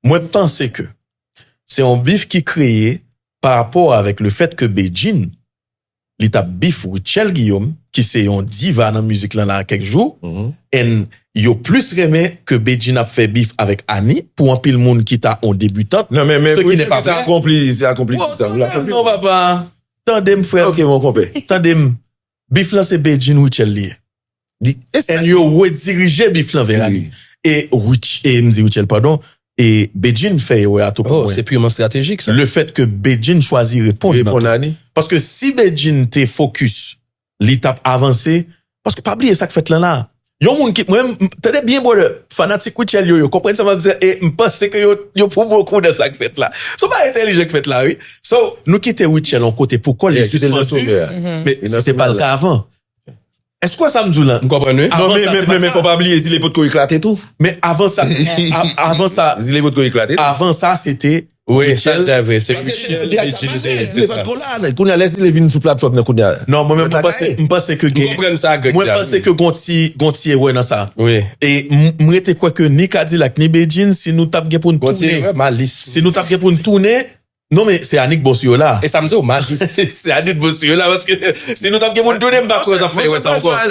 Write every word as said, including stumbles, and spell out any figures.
Mwen panse ke se yon bif ki kreye pa rapò avèk le fèt ke Bedjine li t ap bif Rutshelle Guillaume, ki se yon diva nan mizik lan la kèk jou, and yo plis renmen ke Bedjine ap fè bif avèk Annie, pou anpil moun ki ta yon debitant, Non, men, men, ce qui wi, n'est pas se vrai. Akonpli, se akonpli Bon, tout sa, tande m non, papa. Tande m, frè. Ok, mon konpè. Tande m. Bif lan se Bedjine Rutshelle li ye. Di- e sa- And yo redirije bif lan vè Annie. E Rich, e m di Rutshelle, padon, e Bedjine fè erè a tou pou Oh, mwen. C'est purement stratégique, ça. Le fèt ke Bedjine chwazi reponn nan Reponn tou. Annie. Paske si Bedjine te focus, li t ap avanse. Paske pa bliye sa k fèt lan la. Yon moun ki, mwen, m- tande byen, brother, fanatik Rutshelle yo, yo konprann sa m ap di, e m panse ke yo, yo pou bokou nan sa k fèt la. Se yon bagay entèlijan k fèt la, wi. So, nou kite Rutshelle yon kote pou kò li. Yes, li te nan Sispann somè a. Men se te pa l ka avan. Èske w wè sa m di w lan? M konpwen, wi. Avan Non, men, sa, men, se pa men, men sa. Fò pa bliye, Zile potko eklate tou. Men avan sa, a- avan sa, Zile potko eklate tou. Avan sa, se te Wi, sa Rutshelle. di vre. Se Paske Rutshelle, Zile Rutshelle, Zile se sa. potko la, kounye a lè Zile vin sou platfòm nan kounye a. Non, mwen menm, mwen Fèt la panse, kay. mwen panse ke M gen. konprann sa, Greg Mwen di a. Panse ke gon ti, gon ti erè nan sa. Wi. E m- m rete kwè ke ni Kadilak, ni Bedjine, si nou t ap gen pou n Gon ti tounen, erè, Malis. Si nou t ap gen pou n tounen, non, men se Annie k bon sou yo la. E sa m di w, Malis. Se Annie k bon sou yo la, paske si nou t ap gen pou n tounen, m pa kwè yo t ap fè wè sa ankò.